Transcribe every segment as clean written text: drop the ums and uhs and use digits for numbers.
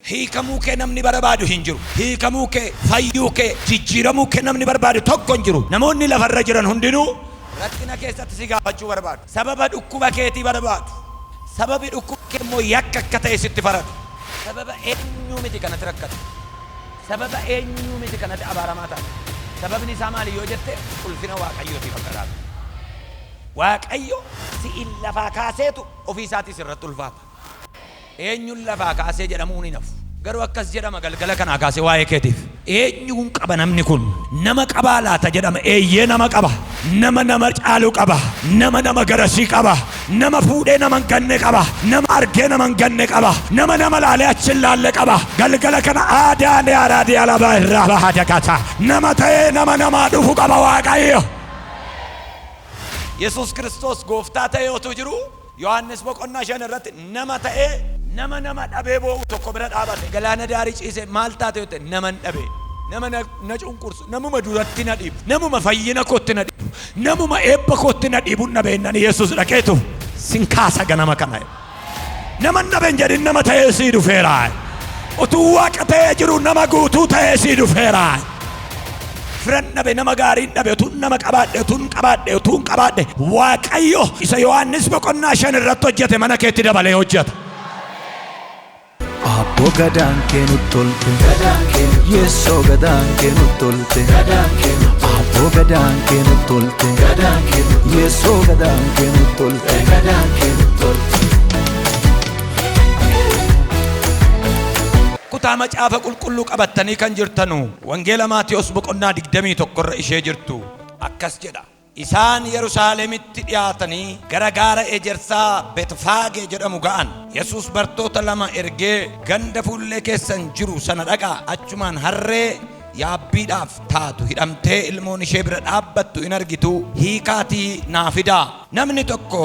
Hiikamuu kee namni barbaadu hin jiru. Hiikamuu kee, fayyuu kee, jijjiiramuu kee namni barbaadu tokko hin jiru. Namoonni lafarra jiran hundinuu rakkina keessatti si gaafachuu barbaadu. Sababa dhukkuba keetii barbaadu. Sababi dhukkuba kee immoo yakka akka ta'e sitti faradu. Sababa eenyuu miti kanatti rakkate. Sababa eenyuu miti kanatti abaaramaa taate. Sababni isaa maali yoo jette, ulfina Waaqayyootiif akka taatu. Waaqayyo si'in lafaa kaaseetu ofii isaatii sirratti ulfaata. Eenyuun lafaa kaasee jedhamuun hin hafu. Garuu akkas jedhama galgala kanaa kaasee waa'ee keetiif. Eenyuun qaba namni kun? Nama qabaa laata jedhama. Eeyyee, nama qaba. Nama nama caalu qaba. Nama nama garasii qaba. Nama fuudhee nama hin ganne qaba. Nama argee nama hin ganne qaba. Nama nama laalee achi hin laalle qaba. Galgala kana aadaan yaaraadii alabaa irraa baha dakata. Nama ta'ee nama namaa dhufu qaba Waaqayyo. Yesuus Kiristoos gooftaa ta'ee otuu jiruu, Yohaannis boqonnaa 5 irratti nama ta'ee nama nama dhabee boo'u tokko bira dhaabate. Galaana daarii ciisee, "Maal taate?" yoo ta'e, "Naman dhabe. Nama na cunqursu, namuma duratti na dhiibu, namuma fayyina kootti na dhiibu, namuma eebba kootti na dhiibun dhabe" jennaan, Yesuus dhaqeetu, "Sin kaasa ganama kana. Naman dhabe hin jedhin, nama ta'ee sii dhufeera. Utuu Waaqa ta'ee jiru nama guutuu ta'ee sii dhufeera. Firan dhabe, nama gaariin dhabe, utuun nama qabaadhe, utuun qabaadhe, utuun qabaadhe." Waaqayyo isa Yohaannis boqonnaa 5 irratti hojjete mana keetti dabalee hojjeta. Aabboo, gadaan kee nutti tolte. Yeessoo, gadaan kee nutti tolte. Aabboo, gadaan kee nutti tolte. Yeessoo, gadaan kee nutti tolte. Kutaa Macaafa Qulqulluu qabattanii kan jirtanu, Wangeela Maatiyos boqonnaa 21 irra ishee jirtu akkas jedha. Isaan Yerusaalemitti dhiyaatanii gara gaara ejersaa Betfaagee jedhamu ga'an. Yesus bartoota lama ergee, "Ganda fuullee keessan jiru sana dhaqaa, achumaan harree yaabbiidhaaf taatu hidhamtee ilmoon ishee bira dhaabbattu in argitu, hiikaatii naa fidaa. Namni tokko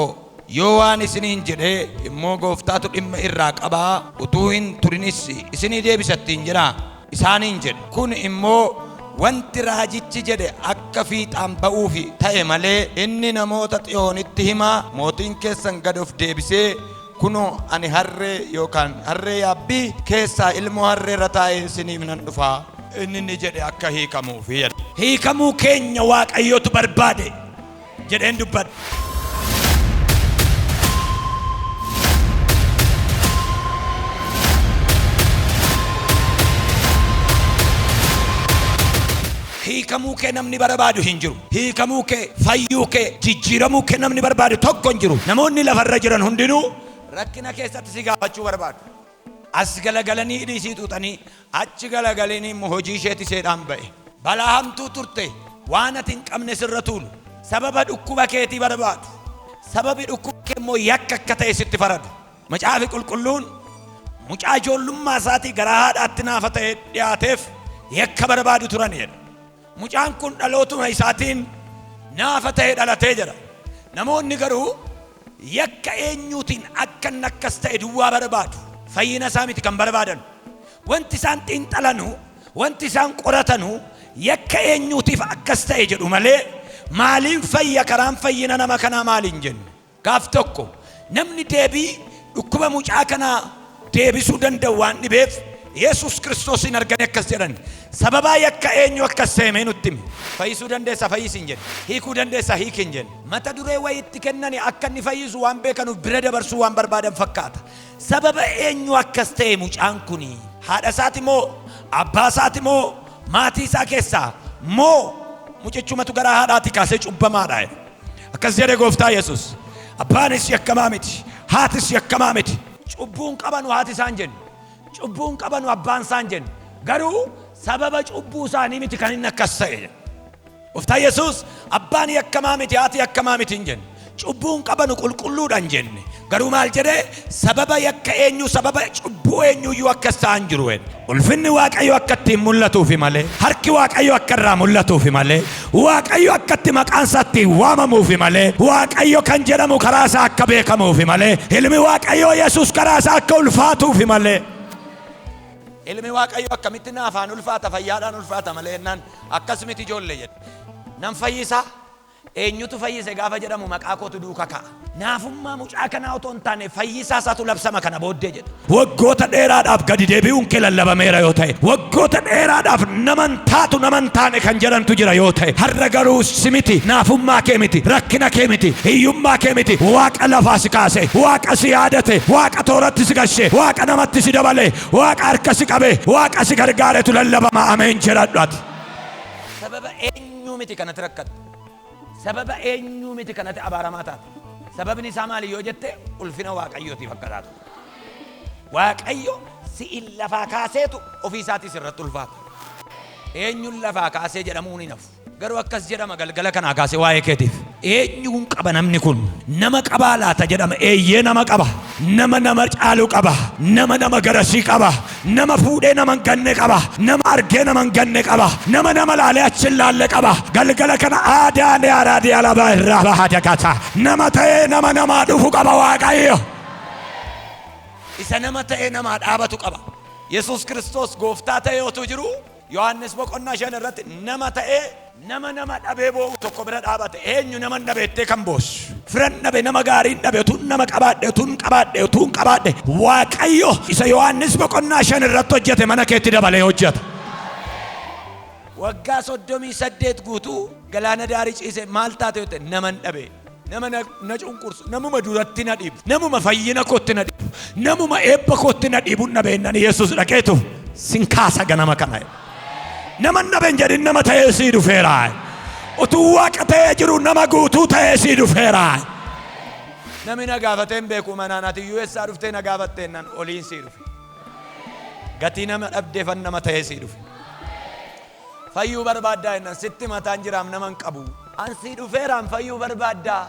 yoo waan isiniin jedhee immoo, 'Gooftaatu dhimma irraa qabaa, utuu hin turinis isinii deebisa' ittiin jedhaa" isaaniin jedhe. Kun immoo wanti raajichi jedhe akka fiixaan ba'uufi ta'e malee, inni, "Namoota Xiyoonitti himaa, mootiin keessan gad of deebisee kunoo ani harree yookaan harree yaabbii keessaa ilmoo harree irra taa'ee isiniif nan dhufaa" inni jedhe akka hiikamuufi jedhe. Hiikamuu keenya Waaqayyotu barbaade jedheen dubbadha. Hiikamuu kee namni barbaadu hin jiru. Hiikamuu kee, fayyuu kee, jijjiiramuu kee namni barbaadu tokko hin jiru. Namoonni lafarra jiran hundinuu rakkina keessatti si gaafachuu barbaadu. As galagalanii hidhii sii xuuxanii, achi galagalanii immoo hojii isheeti seedhaan ba'e. Balaa hamtuu turte, waan ati hin qabne sirra tuulu. Sababa dhukkuba keetii barbaadu. Sababi dhukkuba kee immoo yakka akka ta'e sitti faradu. Macaafi Qulqulluun mucaa ijoollummaa isaatii garaa haadhaatti naafa ta'e dhiyaateef yakka barbaadu turan jedha. Mucaan kun dhalootuma isaatiin naafa ta'e dhalatee jedha. Namoonni garuu yakka eenyuutiin akka inni akkas ta'e duwwaa barbaadu. Fayyina isaa miti kan barbaadan. Wanti isaan xiinxalanu, wanti isaan qoratanu yakka eenyuutiif akkas ta'e jedhu malee, maaliin fayya, karaan fayyina nama kanaa maaliin jenne. Gaaf tokko namni deebii dhukkuba mucaa kanaa deebisuu danda'u waan dhibeef, Yesuus Kiristoosiin arganii akkas jedhan, "Sababaa yakka eenyu akkas ta'e mee nutti himi. Fayyisuu dandeessa, fayyisi" hin jenne. "Hiikuu dandeessa, hiiki" hin jenne. Mata duree wayiitti kennani akka inni fayyisu waan beekanuuf bira dabarsuu waan barbaadan fakkaata. "Sababa eenyu akkas ta'e mucaan kuni? Haadha isaati moo? Abbaa isaati moo? Maatii isaa keessaa moo? Mucichumatu garaa haadhaatii kaasee cubbamaadha?" jedhe. Akkas jedhe Gooftaa Yesuus. "Abbaanis yakkamaa miti, haatis yakkamaa miti." Cubbuun qabanu haati isaan jenne. Cubbuun qabanu abbaan isaan jenne. Garuu sababa cubbuu isaanii miti kan inni akkas ta'e jedhe. Gooftaa Yesuus abbaan yakkamaa miti, haati yakkamaa miti hin jenne. Cubbuun qabanu, qulqulluudha hin jenne. Garuu maal jedhee? Sababa yakka eenyu, sababa cubbuu eenyuyyuu akkas ta'an jiru jedhe. Ulfinni Waaqayyo akka ittiin mul'atuufi malee, harki Waaqayyo akka irraa mul'atuufi malee, Waaqayyo akka itti maqaan isaa ittiin waamamuufi malee, Waaqayyo kan jedhamu karaa isaa akka beekamuufi malee, ilmi Waaqayyoo Yesuus karaa isaa akka ulfaatuufi malee. Ilmi Waaqayyo akkamitti naafaan ulfaata, fayyaadhaan ulfaata malee jennaan, "Akkas miti ijoollee" jedhe. "Nan fayyisaa. Eenyutu fayyise gaafa jedhamu maqaa kootu duuka ka'a. Naafummaa mucaa kanaa otoo hin taane fayyisaa isaatu labsama kana booddee jedha. Waggoota dheeraadhaaf gadi deebi'uun kee lallabameera yoo ta'e, waggoota dheeraadhaaf naman taatu naman taane kan jedhantu jira yoo ta'e, har'a garuu si miti, naafummaa kee miti, rakkina kee miti, hiyyummaa kee miti, Waaqa lafaa si kaase, Waaqa si yaadate, Waaqa tooratti si gashe, Waaqa namatti si dabale, Waaqa harka si qabe, Waaqa si gargaaretu lallabama. Ameen jedhadhu ati. Sababa eenyuu miti kanatti rakkatte. Sababa eenyuu miti kanatti abaaramaa taate. Sababni isaa maali yoo jette, ulfina Waaqayyootiif akka taatu. Waaqayyo si'in lafaa kaaseetu ofii isaatii sirratti ulfaata. Eenyuun lafaa kaasee jedhamuun hin hafu. Garuu akkas jedhama galgala kanaa kaasee waa'ee keetiif. Eenyuun qaba namni kun? Nama qabaa laata jedhama. Eeyyee, nama qaba. Nama nama caalu qaba. Nama nama garasii qaba. Nama fuudhee nama hin ganne qaba. Nama argee nama hin ganne qaba. Nama nama laalee achi hin laalle qaba. Galgala kana aadaa araadii alabaa irraa baha dakata. Nama ta'ee nama namaa dhufu qaba Waaqayyo. Isa nama ta'ee namaa dhaabatu qaba. Yesuus Kiristoos gooftaa ta'ee otuu jiru, Yohaannis boqonnaa 5 irratti nama ta'ee nama nama dhabee boo'u tokko bira dhaabate. Eenyu nama dhabeettee kan boossu? Firan dhabe, nama gaariin dhabe, utuun nama qabaadhe, utuun qabaadhe, utuun qabaadhe. Waaqayyo isa Yohaannis boqonnaa 5 irratti hojjete mana keetti dabalee hojjeta. Waggaa 38 guutuu galaana daarii ciise, maal taate yoo ta'e, naman dhabe. Nama na cunqursu, namuma duratti na dhiibu, namuma fayyina kootti na dhiibu, namuma eebba kootti na dhiibu dhabeennan Yesuus dhaqeetu sin kaasa ganama kana. Nama dhaben jedhin, nama ta'ee sii dhufeera. Utuu Waaqa ta'ee jiru nama guutuu ta'ee sii dhufeera. Namni na gaafatee hin beeku manaan, ati iyyuu eessaa dhuftee na gaafatteennaan, oliin sii dhufe. Gatii nama dhabdeefan nama ta'ee sii dhufe. Fayyuu barbaaddaa jennaan, sitti mataan jiraam, nama hin qabu. An sii dhufeeraam, fayyuu barbaaddaa.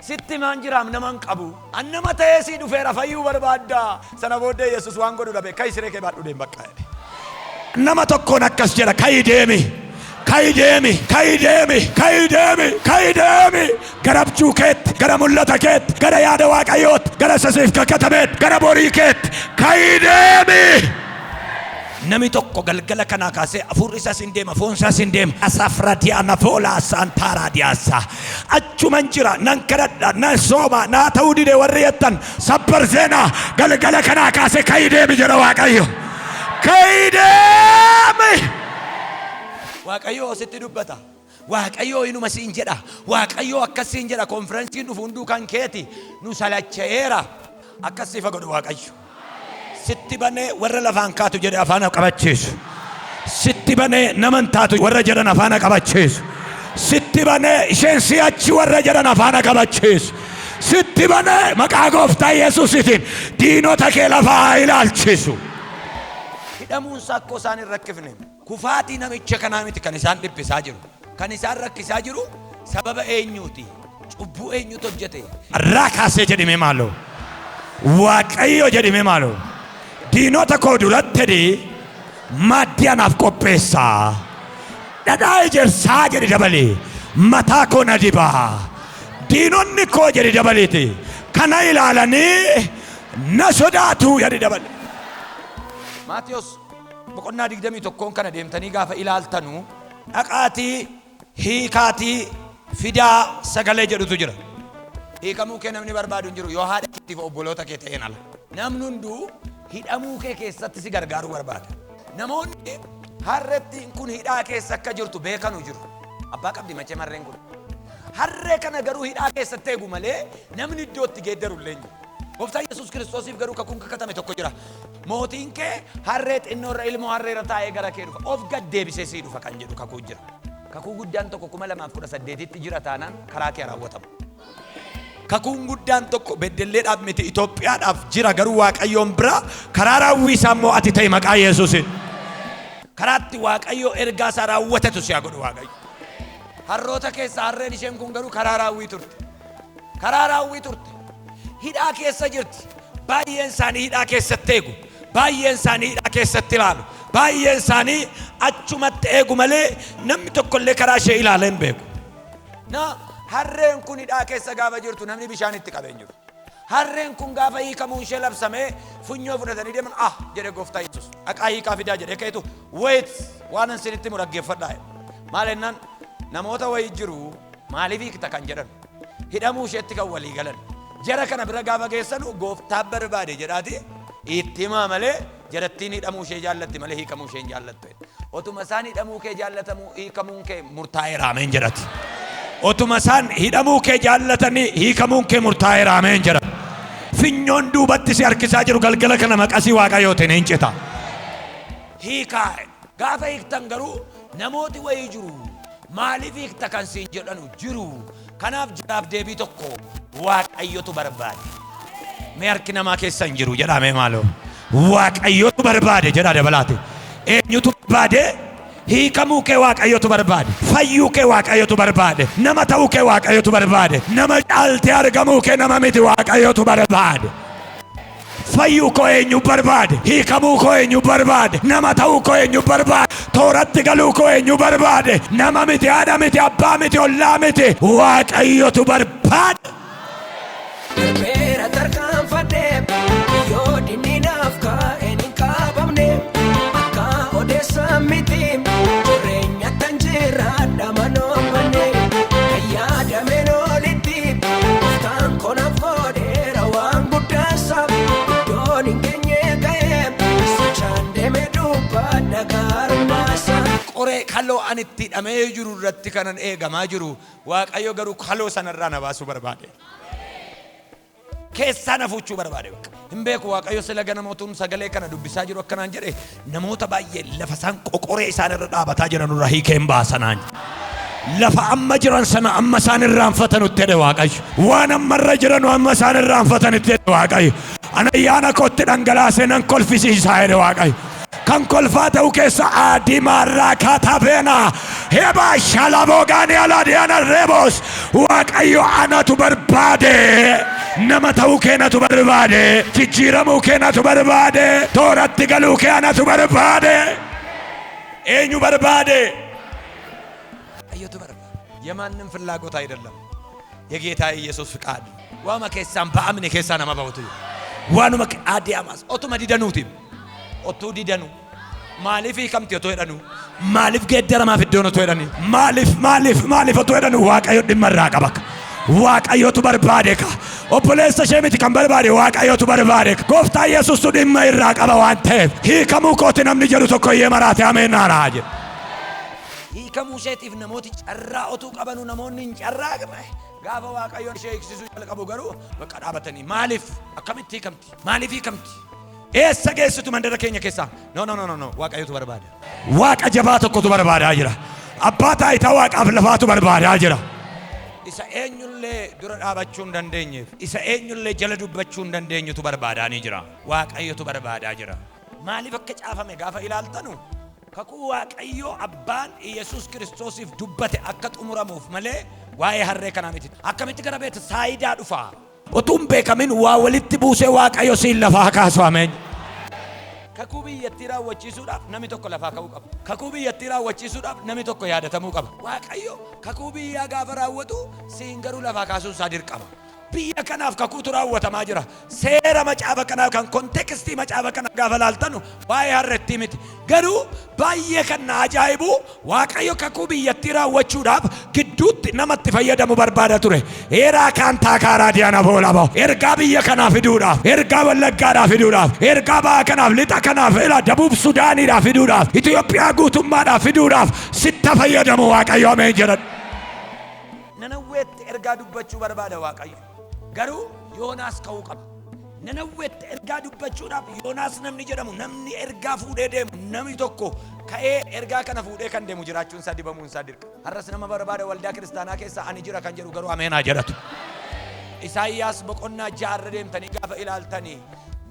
Sitti maan jiraam, nama hin qabu. An nama ta'ee sii dhufeera, fayyuu barbaaddaa. Sana booddee Yesus waan godhu dhabe, "Ka'i, siree kee baadhu deem bakka," jedhe. Nama tokkoon akkas jedha: ka'i deemi. Ka'i deemi, ka'i deemi, ka'i deemi, ka'i deemi. Gara abjuu keetti, gara mul'ata keetti, gara yaada Waaqayyootti, gara isa siif kakatameetti, gara borii keetti. Ka'i deemi. Namni tokko galgala kanaa kaasee hafuurri isaas hin deema, foon isaas hin deema. Asafra diyaana foolaa saantaaraa diyaasa. Achuman jira, nan kadhadha, nan sooma, naa ta'uu dide warri jettan, sabbar seenaa, galgala kanaa kaasee ka'i deemi jedha Waaqayyo. Ka'i deemi. Waaqayyo sitti dubbata. Waaqayyo inuma siin jedha. Waaqayyo akkas siin jedha. Konferensiin dhufu hunduu kan keeti. Nu salacha'eera. Akkas sifa godhu Waaqayyo. Sitti banee warra lafaan kaatu jedhe afaan qabachiisu. Sitti banee naman taatu warra jedhan afaan qabachiisu. Sitti banee isheen si'achi warra jedhan afaan qabachiisu. Sitti banee maqaa gooftaa Yesuusiitiin diinota kee lafaa ilaalchisu. Hidhamuun isaa akkoo isaan hin rakkifne. Kufaatii namicha kanaa miti kan isaan dhiphisaa jiru. Kan isaan rakkisaa jiru sababa eenyuuti? Cubbuu eenyutu hojjete? Irraa kaasee jedhime maaloo. Waaqayyo jedhime maaloo. Diinota koo duratti jedhi maaddii anaaf qopheessaa. Dhadhaa ejersaa jedhi dabali. Mataa koo na dibaa. Diinonni koo jedhi dabaliiti. Kana ilaalanii na sodaatu jedhi dabali. Maatiyos boqonnaa 21n kana deemtanii gaafa ilaaltanu, "Dhaqaatii hiikaatii fidaa" sagalee jedhutu jira. Hiikamuu kee namni barbaadu hin jiru yoo haadha keetiif obboloota kee ta'een ala. Namni hunduu hidhamuu kee keessatti si gargaaruu barbaada. Namoonni harrettiin kun hidhaa keessa akka jirtu beekanu jiru. Abbaa qabdi machee harreen kun. Harree kana garuu hidhaa keessatti eegu malee namni iddoo itti geeddaru illee hin jiru. Gooftaa Yesuus Kiristoosiif garuu kakuun kakatame tokko jira. Mootiin kee harree xinnoorra, ilmoo harreerra taa'ee gara kee dhufa. Of gad deebisee sii dhufa kan jedhu kakuu jira. Kakuu guddaan tokko 2018tti jira taanaan karaa kee raawwatamu. Kakuun guddaan tokko beddelleedhaaf miti, Itoophiyaadhaaf jira, garuu Waaqayyoon bira karaa raawwii isaa immoo ati ta'e maqaa Yesuusiin. Karaatti Waaqayyo ergaa isaa raawwatatu si haa godhu Waaqayyo. Harroota keessaa harreen isheen kun garuu karaa raawwii turte. Karaa raawwii turte. Hidhaa keessa jirti. Baay'een isaanii hidhaa keessatti eegu. Baay'een isaanii hidhaa keessatti ilaalu. Baay'een isaanii achumatti eegu malee namni tokkollee karaa ishee ilaalee hin beeku. Na harreen kun hidhaa keessa gaafa jirtu namni bishaan itti qabee hin jiru. Harreen kun gaafa hiikamuun ishee labsamee funyoo fudhatanii deeman, "Ah," jedhe gooftaa Yesuus. "Dhaqaa hiikaa fidaa," jedhee ka'etu, "Wait, waan an isinitti himu dhaggeeffadhaa." Maal jennaan, namoota wayii jiru. Maaliif hiikta kan jedhan hidhamuu isheetti kan walii galan. Jara kana bira gaafa geessanu gooftaa barbaade jedhaati itti himaa malee jarattiin hidhamuu ishee jaallatti malee hiikamuu ishee hin jaallattu. Otuma isaan hidhamuu kee jaallatamuu hiikamuun kee murtaa'eera ameen jedhati. Otuma isaan hidhamuu kee jaallatanii hiikamuun kee murtaa'eera ameen jedha. Finyoon duubatti si harkisaa jiru galgala kana maqasii Waaqayyootiin hin cita. Hiikaa gaafa hiiktan garuu namooti wayii jiru. Maaliif hiikta kan siin jedhanu jiru. Kanaaf jiraaf deebii tokko Waaqayyotu barbaade. Mee harki namaa keessa hin jiru jedhaa mee maaloo. Waaqayyotu barbaade jedhaa dabalaate. Eenyutu barbaade? Hiikamuu kee Waaqayyotu barbaade. Fayyuu kee Waaqayyotu barbaade. Nama ta'uu kee Waaqayyotu barbaade. Nama caaltee argamuu kee nama miti Waaqayyotu barbaade. Fayyuu koo eenyu barbaade? Hiikamuu koo eenyu barbaade? Nama ta'uu koo eenyu barbaade? Tooratti galuu koo eenyu barbaade? Nama miti, haadha miti, abbaa miti, ollaa miti. Waaqayyotu barbaade. Darbeera tarkaanfadhe yoo dinni naaf kaa'een hin qabamne akka odeessaa miti jireenya tan jiraadha manoommanne kan yaadameen olitti gooftaan konaaf godheera waan guddaasa iddoon hin geenye ga'ee sochaan deemee dubbadha gaarummaasa. Qoree kaloo ani itti hidhamee jiru irratti kanan eegamaa jiru Waaqayyo garuu kaloo sanarraa na baasuu barbaade. Keessaa na fuuchuu barbaade. Hin beeku Waaqayyo sila ganama utuun sagalee kana dubbisaa jiru akkanaan jedhe namoota baay'ee lafa isaan qoqoree isaan irra dhaabataa jiran irraa hiikeen baasanaan. Lafa amma jiran sana amma isaan irraanfatanutti jedhe Waaqayyo. Waan amma irra jiranu amma isaan irraanfatanitti jedhe Waaqayyo. Ana ayyaana kootti dhangalaasee nan kolfisiisaa jedhe Waaqayyo. Kan kolfaa ta'u keessa adimaarraa katabeena heba shalaboogaani alaadiyaana reeboos Waaqayyo anatu barbaade. Nama ta'uu kee natu barbaade. Jijjiiramuu kee natu barbaade. Tooratti galuu kee anatu barbaade. Eenyu barbaade? Waaqayyotu barbaade. የማንም ፍላጎት አይደለም፣ የጌታ ኢየሱስ ፍቃድ። Waama keessaan ba'amne keessaa nama ba'utu waanuma adiyamas otuma didanuuti otuu didanu maaliif hiikamti otoo jedhanu maaliif geeddaramaaf iddoon otoo jedhani maaliif maaliif maaliif otoo jedhanu Waaqayyo dhimma irraa qaba. Waaqayyotu barbaade ka. Obboleessa ishee miti kan barbaade Waaqayyotu barbaade. Gooftaa Yesuustu dhimma irraa qaba waan ta'eef hiikamuu kooti namni jedhu tokko iyyee maraate ameen naaraa jedhe. Hiikamuu isheetiif namooti carraa otuu qabanu namoonni hin carraaqne gaafa Waaqayyoon ishee hiiksisuu jalqabu garuu bakka dhaabatanii maaliif akkamitti hiikamti maaliif hiikamti eessa geessitu mandara keenya keessaa no no no no no Waaqayyotu barbaada. Waaqa jabaa tokkotu barbaadaa jira. Abbaa taayitaa waaqaaf lafaatu barbaadaa jira. Isa eenyullee dura dhaabachuu hin dandeenyeef isa eenyullee jala dubbachuu hin dandeenyetu barbaadaanii jira. Waaqayyotu barbaadaa jira. Maaliif akka caafame gaafa ilaaltanu kakuu Waaqayyo abbaan Iyesuus Kiristoosiif dubbate akka xumuramuuf malee waa'ee harree kanaa miti. Akkamitti gara beeta saayidaa dhufa? Utuu hin beekamin waa walitti buusee Waaqayyo siin lafaa kaasu ameen. Kakuu biyyattii raawwachiisuudhaaf namni tokko lafaa ka'uu qaba. Kakuu biyyattii raawwachiisuudhaaf namni tokko yaadatamuu qaba. Waaqayyo kakuu biyyaa gaafa raawwatu siin garuu lafaa kaasuun isaa dirqama. Biyya kanaaf kakuutu raawwatamaa jira. Seera macaafa kanaa kan context macaafa kanaa gaafa laaltanu waa'ee harrettii miti. Garuu baay'ee kan na ajaa'ibu Waaqayyo kakuu biyyattii raawwachuudhaaf gidduutti namatti fayyadamu barbaada ture. Heeraa kaan taakaaraa diyaana boola bahu. Ergaa biyya kanaa fiduudhaaf, ergaa Wallaggaadhaa fiduudhaaf, ergaa baha kanaaf, lixa kanaaf, ila Dabuub Sudaaniidhaa fiduudhaaf, Itoophiyaa guutummaadhaa fiduudhaaf sitta fayyadamu Waaqayyo ameen jedhan. Nanawweetti ergaa dubbachuu barbaada Waaqayyo. Garuu Yoonaas ka'uu qaba. Nanawweetti ergaa dubbachuudhaaf Yoonaas namni jedhamu namni ergaa fuudhee deemu namni tokko ka'ee ergaa kana fuudhee kan deemu jiraachuun isaa dibamuun isaa dirqa. Har'as nama barbaada waldaa kiristaanaa keessa ani jira kan jedhu garuu ameenaa jedhatu. Isaayyaas boqonnaa 6rra deemtanii gaafa ilaaltanii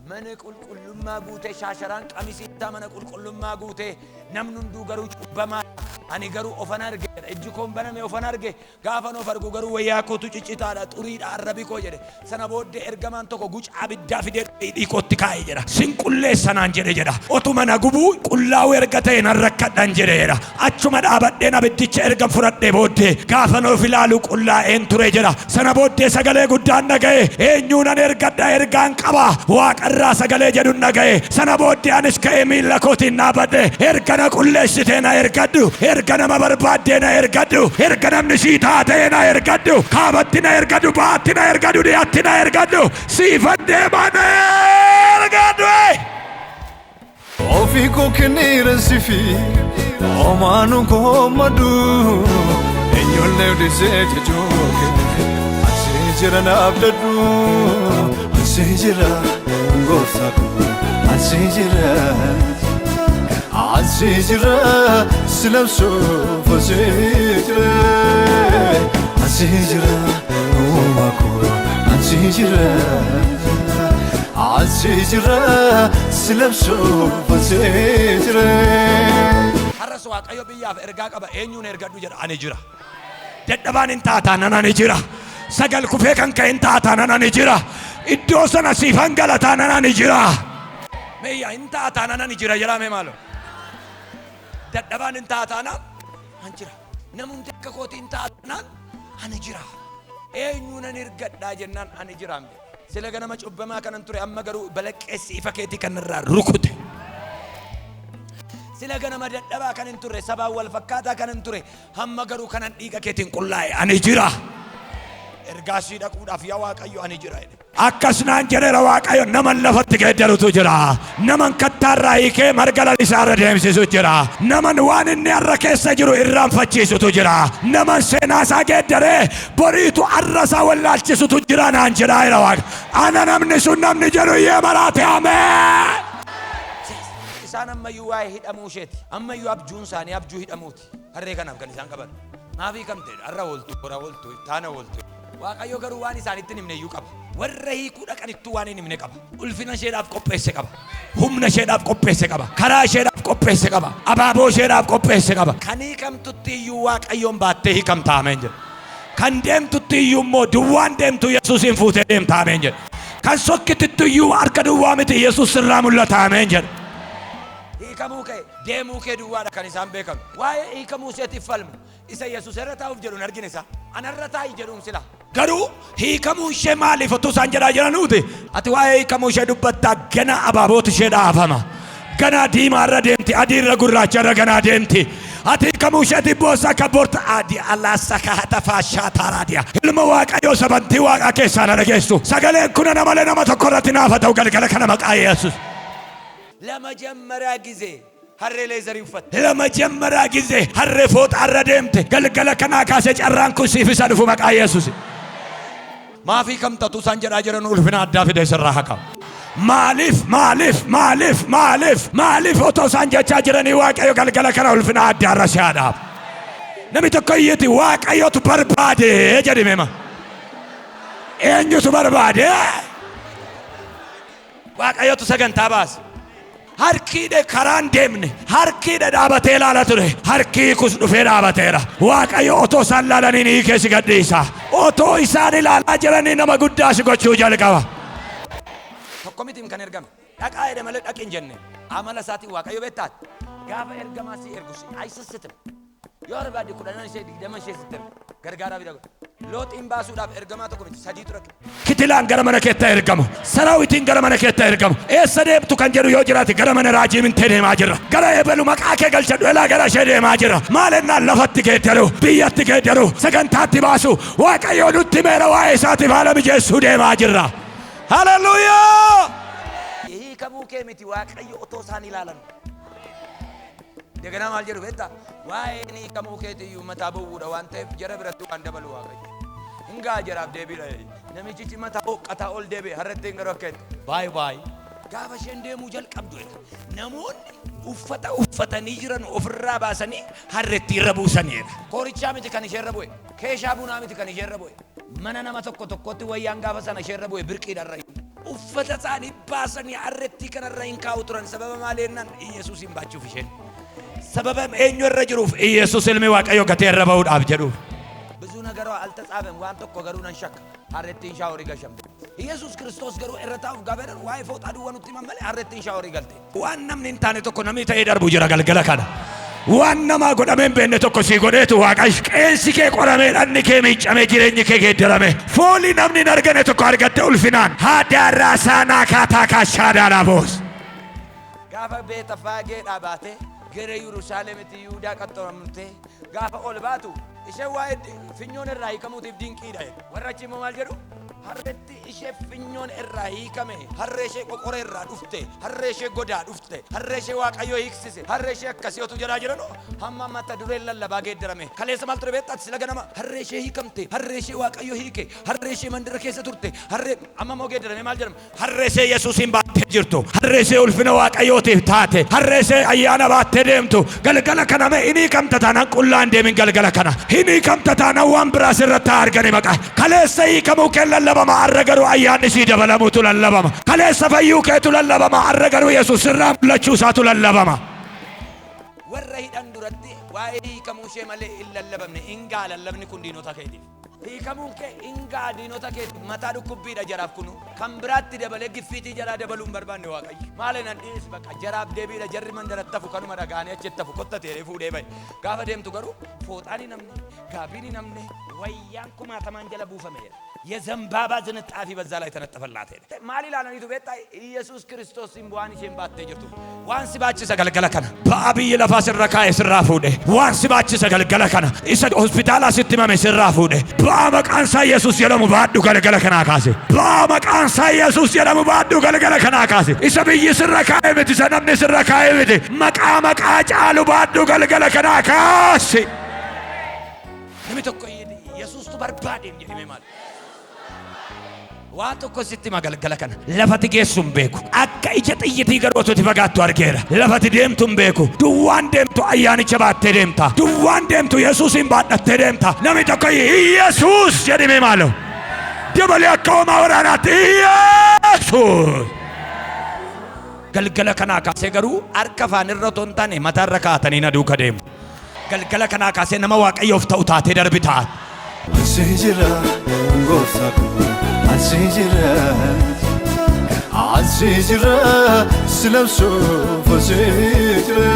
mana qulqullummaa guutee shaasharaan qamisii isaa mana qulqullummaa guutee namni hunduu garuu cubbamaa ani garuu ofan arge ijji koon baname ofan arge gaafan of argu garuu wayyaa kootu ciccitaadha xuriidha arrabi koo jedhe sana booddee ergamaan tokko guca abiddaa fidee hidhii kootti kaa'e jedha sin qulleessanaan jedhe jedha otuma na gubuu qullaa'uu erga ta'e nan rakkadhan jedhe jedha achuma dhaabadheen abiddicha erga fudhadhee booddee gaafan of ilaalu qullaa'een ture jedha sana booddee sagalee guddaan dhaga'e eenyuunan ergadha ergaan qaba waaqarraa sagalee jedhu. na ga'e. Sana booddee anis ka'ee miilla kootiin dhaabadhe. Erga na qulleessitee na ergadhu. Erga nama barbaaddee na ergadhu. Erga namni sii taatee na ergadhu. Kaabatti na ergadhu. Baatti na ergadhu. Dhiyaatti na ergadhu. Siifan deemaa na ergadhu. Ofii koo kenneera sifi homaanu koo madu eenyullee odisee jechuu kee ansee jira naaf dadhu ansee jira gooftaa koo ansee jira ansee jira si labsuuf ansee jira ansee jira uumaa koo ansee jira. Ansee jira si labsuuf ansee jira. Har'as Waaqayyo biyyaaf ergaa qaba. Eenyuun ergadhu jedha? Ani jira. Dadhabaan hin taataa ani jira. Sagal kufee kan ka'e hin taataa ani jira. Iddoo sana siifan galataa ani jira. Meeyyaa hin taataa ani jira jedhame maalo. Dadhabaan hin taataa ani jira. Namumti akka kootii hin taataa ani jira. Eenyuun ani ergadhaa jennaan ani jira. Sila ganama cubbamaa kanan ture, amma garuu balaqqeessi ifa keetii kanarraa rukute. Sila ganama dadhabaa kan hin turre, sabaan wal fakkaataa kan hin ture, hamma garuu kanan dhiiga keetiin qullaa'e ani jira. Ergaa sii dhaquudhaaf yaa Waaqayyo ani jira jedhe. Akkas naan jedheera Waaqayyo, naman lafatti geeddarutu jira. Naman kattaarraa hiikee marga lalisaa irra deemsisu jira. Naman waan inni har'a keessa jiru irraanfachiisutu jira. Naman seenaa isaa geeddaree boriitu har'a isaa wallaalchisutu jira naan jedhaa jira Waaqa. Ana namni sun namni jedhu iyyee maraate ameen. Isaan ammayyuu waa'ee hidhamuu isheeti. Ammayyuu abjuun isaanii abjuu hidhamuuti. Harree kanaaf kan isaan qaban. Maaf hiikamte? Har'a ooltu, bora ooltu, taana ooltu. Waaqayyo garuu waan isaanitti hin himne iyyuu qaba. Warra hiikuu dhaqanittuu waan hin himne qaba. Ulfina isheedhaaf qopheesse qaba. Humna isheedhaaf qopheesse qaba. Karaa isheedhaaf qopheesse qaba. Abaaboo isheedhaaf qopheesse qaba. Kan hiikamtutti iyyuu Waaqayyoon baattee hiikamta ameen jedha. Kan deemtutti iyyuu immoo duwwaan deemtu Yesuusiin fuutee deemta ameen jedha. Kan sokkititti iyyuu harka duwwaa miti, Yesuus sirraa mul'ata ameen jedha. Hiikamuu kee, deemuu kee duwwaadha kan isaan beekan. Waa'ee hiikamuu isheetiif falmu. Isa Yesuus irra taa'uuf jedhu hin argine isa. Anarra taa'i jedhuun sila. Garuu hiikamuu ishee maaliif utuu isaan jedhaa jiranuuti? Ati waa'ee hiikamuu ishee dubbattaa, gana abaabootu ishee dhaafama. Ganaa diimaa irra deemti, adii irra gurraacha irra ganaa deemti. Ati hiikamuu isheetiif boossa akka borta adii alaasa kaata faashaa taaraadiya. Ilma Waaqayyoo sabantii Waaqaa keessaa na dhageessu. Sagaleen kun ana malee nama tokko irratti naafa ta'u galgala kana maqaa Yesuus. ለመጀመሪያ ጊዜ harree leather uffatte. ለመጀመሪያ ጊዜ harree fooxaarra deemte. Galgala kanaa kaasee carraan kun siif isa dhufu maqaa Yesuus. Maaf hiikamtatu isaan jedhaa jiran ulfina addaa fide sirraa haa qabu. Maaliif, maaliif, maaliif, maaliif, maaliif otoo isaan jechaa jiranii Waaqayyo galgala kana ulfina addaa irra si haa dhaabu. Namni tokko iyyiti Waaqayyotu barbaade jedhi meema. Eenyutu barbaade? Waaqayyotu sagantaa baase. Harkiidhe karaan deemne, harkiidhe dhaabatee ilaala ture, harkii kus dhufee dhaabateera. Waaqayyo otoo isaan ilaalanii hiikee si gadhiisa. Otoo isaan ilaalaa jiranii nama guddaa si gochuu jalqaba. Tokko mitiin kan ergame. Dhaqaa jedhe malee dhaqi hin jenne. Amala isaatiin Waaqayyo beektaati. Gaafa ergamaa si ergu si aysisitim. Yoo barbaadde 10 ishee, 20 ishee sitti erga. Gargaaraa bira godha. Looxiin baasuudhaaf ergamaa tokko miti, sadii ture. Kitilaan gara mana keetti ergamu. Saraawitiin gara mana keetti ergamu. Eessa deemtu kan jedhu yoo jiraate, gara mana raajii mintee deemaa jirra. Gara ebelu maqaa kee galchadhu elaa gara ishee deemaa jirra. Maal ennaan lafatti geeddaru, biyyatti geeddaru, sagantaatti baasu. Waaqayyo nutti meera waa'ee isaatiif haala mijeessuu deemaa jirra. Haleluuyaa! Hiikamuu kee miti, Waaqayyo otoo isaan ilaalan. እንደገና maal jedhu beektaa? Waa'een hiikamuu keetiyyuu mataa bowwuudha waan ta'eef jara biratti waan dabalu Waaqayyo. Hingaa jaraaf deebiidha. Namichichi mataa hoqqataa ol deebi'e harratti hin garuu akka baay'ee baay'ee. Gaafa isheen deemuu jalqabdu jedha. Namoonni uffata uffatanii jiran ofirraa baasanii harreetti irra buusaniidha. Koorichaa miti kan isheerra bu'e. Keeshaa bunaa miti kan isheerra bu'e. Mana nama tokko tokkotti wayyaan gaafa sana isheerra bu'e birqiidha irra. Uffata isaanii baasanii harrettii kanarra hin kaa'u turan. Sababa maali jennaan Iyyasuusin baachuuf isheen. Sababa eenyu irra jiruuf? Iyyasuus ilmi Waaqayyo gatee irra ba'uudhaaf jedhuuf. ብዙ ነገሯ አልተጻፈም። Waan tokko garuu nan shakka. Harrettiin shower gashamte. Iyesuus Kiristoos garuu irra taa'uuf gaafa jedhan waa'ee fooxaa duwwaa nutti himan malee harrettiin shower galte. Waan namni hin taane tokko namni ta'ee darbu jira galgala kana. Waan namaa godhamee hin beekne tokko sii godheetu Waaqayyo. Qeensi kee qoramee, dhagni kee miiccamee, jireenyi kee geeddarame. Foolii namni hin argane tokko argatte ulfinaan. Haadaarraa saanaa kaataa kaashaadhaa boos. Gaafa Beetafaageedhaa baatee gara Yerusaalemitti Yihudaa qaxxaamurtee gaafa ol baatu, isheen waa'ee finyoon irraa hiikamuutiif dinqiidha jedhu. Warra achi immoo maal jedhu? Harreetti ishee finyoon irraa hiikame, harree ishee qoqora irraa dhufte, harree ishee godaa dhufte, harree ishee Waaqayyoo hiiksise, harree ishee akkasii otu jedhaa jiran, hamma mata dureen lallabaa geeddarame. Kaleessa maal ture beektaa? Sila ganama harree ishee hiikamte, harree ishee Waaqayyo hiike, harree ishee mandara keessa turte, harree. Amma immoo geeddarame, maal jedhama? Harree ishee Yesuusiin baattee jirtu, harree ishee ulfina Waaqayyootiif taate, harree ishee ayyaana baattee deemtu. Galgala kana mee hin hiikamta taanaan qullaa hin deemin. Galgala kana hin hiikamta taanaan waan biraa sirratti haa argani maqaa. Kaleessa hiikamuu kee lallabama, har'a garuu ayyaanni sii dabalamuutu lallabama. Kaleessa fayyuu keetu lallabama, har'a garuu Yesuus sirraa mul'achuu isaatu lallabama. Warra hidhan duratti waa'ee hiikamuu ishee malee hin lallabamne. Hin ga'a lallabni kun diinota keetiif. Hiikamuun kee hin ga'a diinota keetiif. Mataa dhukkubbiidha jaraaf kunu. Kan biraatti dabalee giffiitii jaraa dabaluu hin barbaanne Waaqayyo. Maali nan dhiis, bakka jaraaf deebiidha. Jarri mandaratti hafu, kanuma dhaga'anii achitti hafu, kotta ta'ee fuudhee bahe. Gaafa deemtu garuu fooxaan hin namne, gaabiin hin namne, wayyaan kumaatamaan jala buufame jedha. የዘንባባ ዝንጣፊ በዛ ላይ ተነጠፈላት ሄደ። Maal ilaalaniitu beektaa? Iyesuus Kiristoosiin waan isheen baattee jirtu waan si baachisa galgala kana. Ba'aa biyyi lafaa sirra kaa'e sirraa fuudhe. Waan si baachisa galgala kana. Isa hospitaalaa sitti himame sirraa fuudhe. Ba'aa maqaan isaa Yesuus jedhamu baadhu galgala kanaa kaase. Ba'aa maqaan isaa Yesuus jedhamu baadhu galgala kanaa kaase. Isa biyyi sirra kaa'e miti, isa namni sirra kaa'e miti. Maqaa maqaa caalu baadhu galgala kanaa kaase. Namni tokko Yesuustu barbaadeen jedhame maal? Waan tokko sitti hima galgala kana. Lafati geessu hin beeku. Akka ija xiyyitii garuu otoo itti fagaattu argeera. Lafati deemtu hin beeku. Duwwaan deemtu ayyaanicha baattee deemta. Duwwaan deemtu Yesuusin baadhattee deemta. Namni tokko Yesuus jedhime maalo. Dabalee akka homaa waraanaatti Yesuus. Galgala kanaa kaasee garuu harka afaan irra otoo hin taane mataarra kaa'atanii na duuka deemu. Galgala kanaa kaasee nama Waaqayyoof ta'u taatee darbi ta'a. Ansi jira gooftaa koo, ansi jira, ansi jira, si labsuuf ansi jira.